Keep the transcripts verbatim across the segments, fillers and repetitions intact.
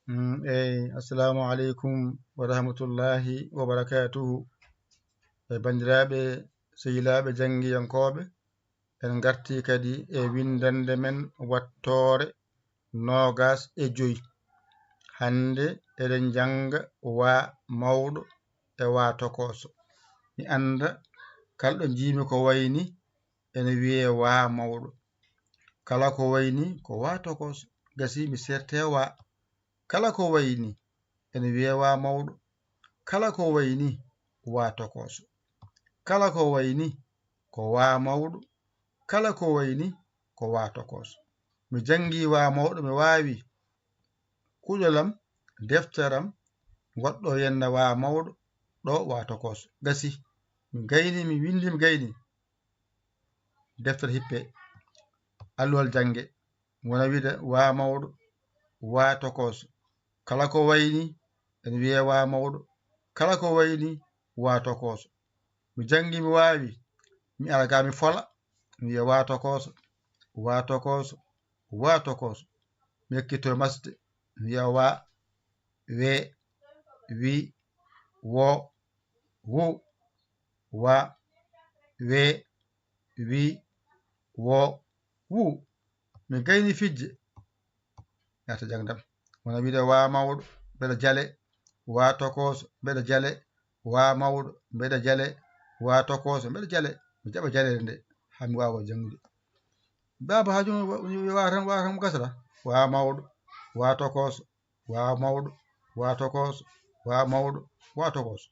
Mm, eyi, assalamu aleykum wa rahmatullahi wa barakatuhu. E banndiraaɓe sehilaaɓe janngiyankooɓe, en ngartii kadi e winndannde men wattoore noogas e joy. Hannde eɗen njannga wa mawɗo e wa tokooso. Mi annda kala ɗo njiimi ko wayni ene wiyee wa mawɗo. Kala ko wayni ko wa tokooso. Gasi mi seerte wa. Kala ko wayni ene wiyee wa mawɗo. Kala ko wayni wa tokooso. Kala ko wayni ko wa mawɗo. Kala ko wayni ko wa tokooso. Mi janngi wa mawɗo, mi waawi kuɗolam, defteram, waɗɗo yennde wa mawɗo, ɗo wa tokooso. Gasi. Mi gayni, mi winndi, mi gayni. Deftere hippe, alluwal jannge, wona wiide wa mawɗo, wa tokooso. Kala ko wayni, ene wiyee wa mawɗo. Kala ko wayni, wa tokooso. Mi janngi, mi waawi, mi ala ga mi fola, mi wiya wa tokooso, wa tokooso, wa tokooso. Mi ekkito masde, mi wiya wa, we, wi, wo, wu, wa, we, wi, wo, wu. Mi gayni fijje. Yaata jangdam. Wona wiide wa mawɗo, mbeɗa jale, wa tokooso, mbeɗa jale, wa mawɗo, mbeɗa jale, wa tokooso, mbeɗa jale. Mi jaɓa jaleede nde, haa mi waawa janngude. Baaba haaju wa tan, wa tan mo gasata. Wa mawɗo, wa tokooso, wa mawɗo, wa tokooso, wa mawɗo, wa tokooso.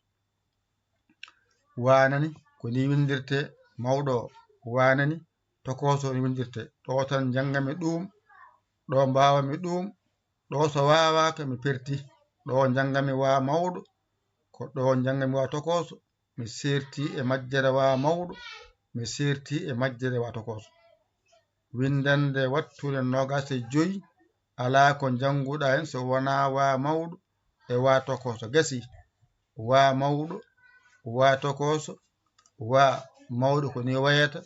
Wa nani, ko ni winndirte mawɗo o. Wa nani, tokooso ni winndirte. Ɗo tan njanngami ɗuum, ɗo mbaawami ɗuum, ɗo so waawaaka mi perti. Ɗo njanngami wa mawɗo, ko ɗo njanngami wa tokooso. Mi seerti e majjere wa mawɗo, mi seerti e majjere wa tokooso. Winndannde wattude noogaas e joy, alaa ko njannguɗaa heen so wonaa wa mawɗo e wa tokooso. Gasi, wa mawɗo, wa tokooso, wa mawɗo ko ni wayata,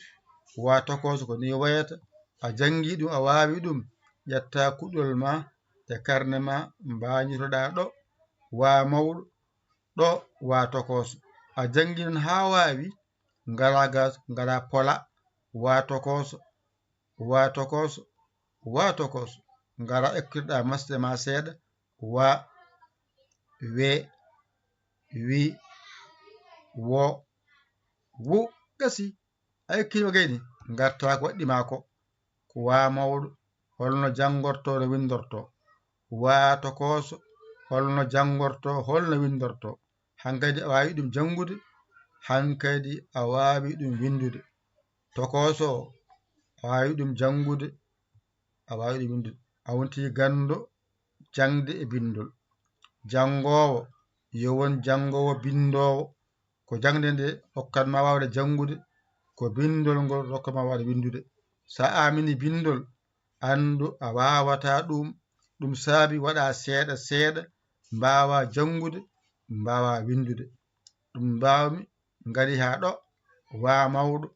wa tokooso ko ni wayata. A janngi ɗum, a waawi ɗum, ƴetta kuɗol ma e karne ma, mbañitoɗaa ɗo, wa mawɗo, ɗo, wa tokooso. A janngi noon haa waawi, ngara gas, ngara pola, wa tokooso, wa tokooso, wa tokooso. Ngara ekkiroɗaa masde ma seeɗa, wa, we, wi, wo, wu. Gasi. A ekkiima gayni, ngartaa ko waɗɗi ma ko. Ko wa mawɗo, holno janngortoo, no winndortoo? Wa tokooso, holno janngortoo, holno winndortoo? Hankadi a waawi ɗum janngude, hankadi a waawi ɗum winndude. Tokooso o, a waawi ɗum janngude, a waawi ɗum winndude. A wontii ganndo jaŋde e binndol. Janngoowo, yo won janngoowo binndoowo. Ko jaŋde nde hokkat ma waawde janngude, ko binndol ngol rokkat ma waawde winndude. So a aamini binndol, anndu a waawataa ɗum. Ɗum saabi waɗaa seeɗa seeɗa, mbaawaa janngude, mbaawaa winndude. Ɗum mbaawmi, ngari haa ɗo, wa mawɗo,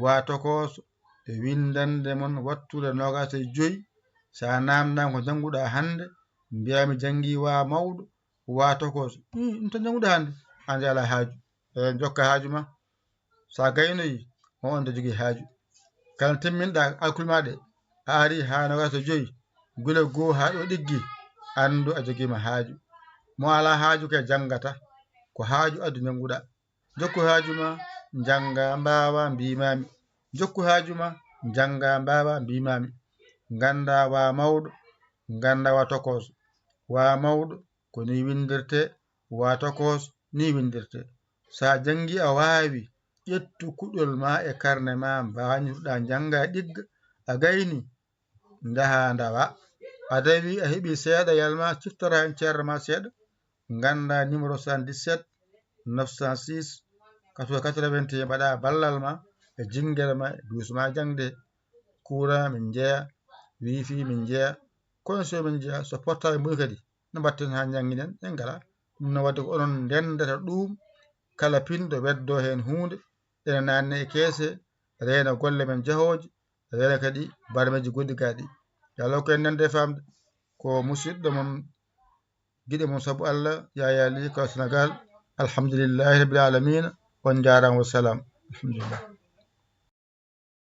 wa tokooso, e winndannde mon wattude noogaas e joy. So a naamnaama ko njannguɗaa hannde, mbiyaa mi janngii wa mawɗo, wa tokooso. Ih, ɗum tan njannguɗaa hannde? Hannde alaa haaju. Eey, njokka haaju ma. So a gaynoyii, on on nde jogii haaju. Kala timminɗaa alkul ma ɗe, a arii haa noogaas e joy, gila goo haa ɗo ɗiggi, anndu a jogiima haaju. Mo alaa haaju kay janngata, ko haaju addi njannguɗaa. Jokku haaju ma, njannga, mbaawa, mbiimaami. Jokku haaju ma, njannga, mbaawa, mbiimaami. Ngannda wa mawɗo, ngannda wa tokooso. Wa mawɗo, ko ni winndirtee, wa tokooso, ni winndirtee. So a janngii a waawi, ƴettu kuɗol ma e karne ma, mbañitoɗaa njannga ɗigga, a gayni, njahaa ndawa. A dawi, a heɓii seeɗa, yalma, ciftara heen ceerno ma seeɗa. Ngannda numéro soixante-dix-sept neuf cent six quatre-vingts quatre-vingt-un, mbaɗa ballal ma e jinngere ma e duus ma jaŋde. Courant min njeya, wifi min njeya, connexion min njeya, so portable moni kadi. No mbaɗten haa njanngi nen? En ngalaa. Ɗum no waɗde ko onon ndenndata ɗuum, kala pinɗo weddoo heen huunde, ene naatne e keese, reena golle men jahooje, reena kadi barmeeji goɗɗi gaa ɗi. Yo Allah hokku en nande e faamde. Ko musiɗɗo mon Giɗe mum sabu Allah, Yaya Ly ko Sénégal. Alhamdulillahi rabbil alamina. On njaaraama, wassalam. Alhamdulillah.